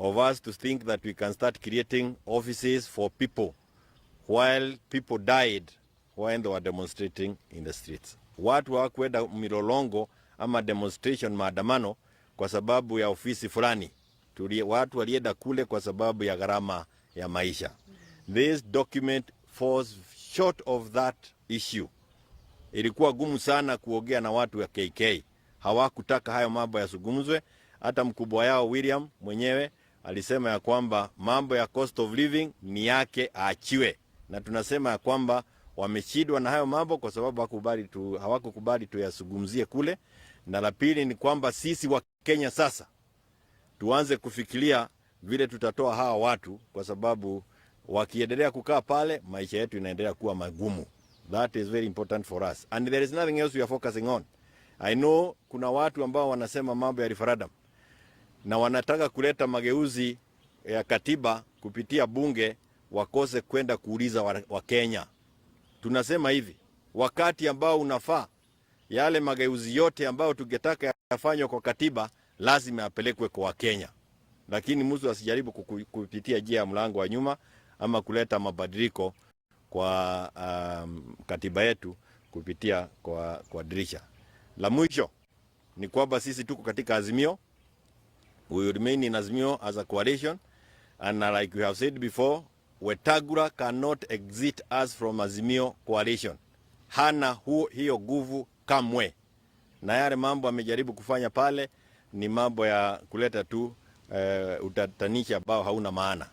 Of us to think that we can start creating offices for people while people died when they were demonstrating in the streets. Watu hawakwenda milolongo ama demonstration, maandamano kwa sababu ya ofisi fulani. Watu walienda kule kwa sababu ya gharama ya maisha. This document falls short of that issue. Ilikuwa gumu sana kuongea na watu wa KK, hawakutaka hayo mambo yazungumzwe. Hata mkubwa yao William mwenyewe alisema ya kwamba mambo ya cost of living ni yake aachiwe, na tunasema ya kwamba wameshindwa na hayo mambo kwa sababu hawakukubali tuyazungumzie kule. Na la pili ni kwamba sisi Wakenya sasa tuanze kufikiria vile tutatoa hawa watu, kwa sababu wakiendelea kukaa pale maisha yetu inaendelea kuwa magumu. That is very important for us and there is nothing else we are focusing on. I know kuna watu ambao wanasema mambo ya referendum na wanataka kuleta mageuzi ya katiba kupitia bunge, wakose kwenda kuuliza Wakenya wa. Tunasema hivi, wakati ambao unafaa yale mageuzi yote ambayo tungetaka yafanywe kwa katiba lazima yapelekwe kwa Wakenya, lakini mtu asijaribu kupitia njia ya mlango wa nyuma ama kuleta mabadiliko kwa katiba yetu kupitia kwa dirisha. La mwisho ni kwamba sisi tuko katika Azimio. We will remain in Azimio as a coalition and, like we have said before, Wetangula cannot exit us from Azimio coalition. Hana hiyo nguvu kamwe, na yale mambo amejaribu kufanya pale ni mambo ya kuleta tu utatanishi ambao hauna maana,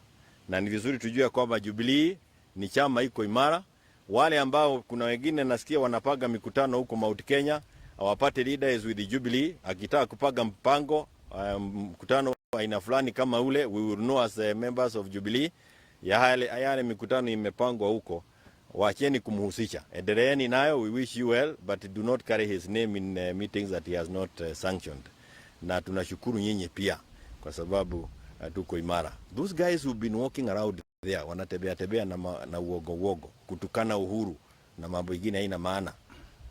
na ni vizuri tujue kwamba Jubilee ni chama iko imara. Wale ambao kuna wengine nasikia wanapanga mikutano huko Mount Kenya, our party leader is with the Jubilee. Akitaka kupanga mpango mkutano aina fulani kama ule, we will know as members of Jubilee. Yale mikutano imepangwa huko, wacheni kumhusisha, endeleeni nayo. We wish you well, but do not carry his name in meetings that he has not sanctioned. Na tunashukuru nyinyi pia kwa sababu tuko imara. Those guys who've been walking around there wanatembea tembea na uogo uogo, kutukana Uhuru na mambo ingine haina maana.